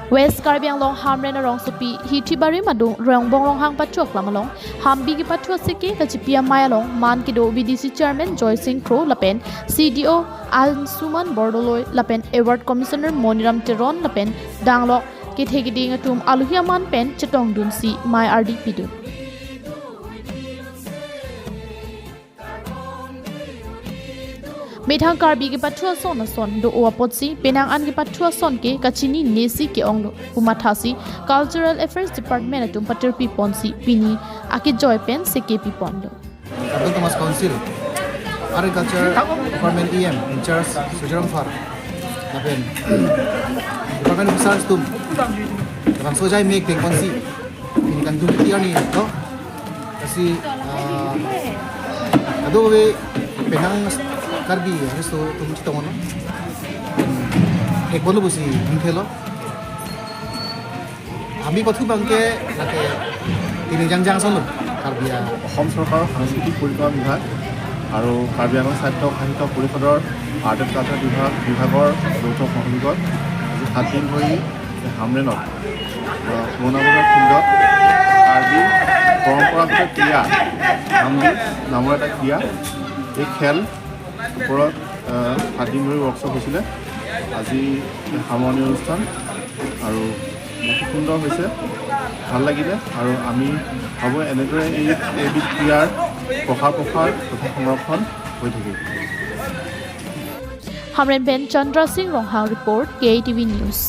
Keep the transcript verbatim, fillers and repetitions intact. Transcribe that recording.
West Karbi Anglong Hamren arongsopi Hithibarim adung Rongbong Ronghang pathu aklam along Hambi kepathu aseke kachipi amei along man kedo V D C Chairman Joy Singh Kro lapen C D O Ansuman Bordoloi lapen Award Commissioner Moniram Teron lapen danglok kethe keding atum alohi aman pen chetongdunsi mei ardi pidun. Methang Karbi kepathu ason ason do-o apotsi penang an kepathu ason ke kachini nesi ke-onglo pu mathasi Cultural Affairs Department atum patirpi ponsi pini akejoi pen seke piponlo. Karbi Anglong Autonomous Council Agriculture Department E M in charge Sujaram Phar lapen department officers atum labangso ajai mek dengponsi pini kangdun ti ani to. Lasi, ah, kadokave penang Karbi aso atum chetong ono. Thekponlo pusi hingthelo. Hambi pathu abangke lake pini jangjang ason lo Karbi a- অসম চৰকাৰৰ সাংস্কৃতিক পৰিক্ৰমা বিভাগ আৰু কাৰ্বি আংলং স্বায়ত্তশাসিত পৰিষদৰ art and culture বিভাগ, বিভাগৰ যৌথ সহযোগত আজি সাত দিন ধৰি এই হামৰেনত, আহ, পুৰণা বজাৰ ফিল্ডত কাৰ্বি পৰম্পৰাগত ক্ৰীড়া, হামবি নামৰ এটা ক্ৰীড়া, এই খেল ওপৰত, আহ, সাত দিন ধৰি ৱৰ্কশ্বপ হৈছিলে। আজি সামৰণি অনুষ্ঠান আৰু বহুত সুন্দৰ হৈছে, ভাল লাগিলে আৰু আমি ভাবোঁ এনেদৰে এই, এইবিধ ক্ৰীড়াৰ প্ৰসাৰ প্ৰসাৰ তথা সংৰক্ষণ হৈ থাকিব। Hamren pen Chandra Singh Ronghang report, K A T V News.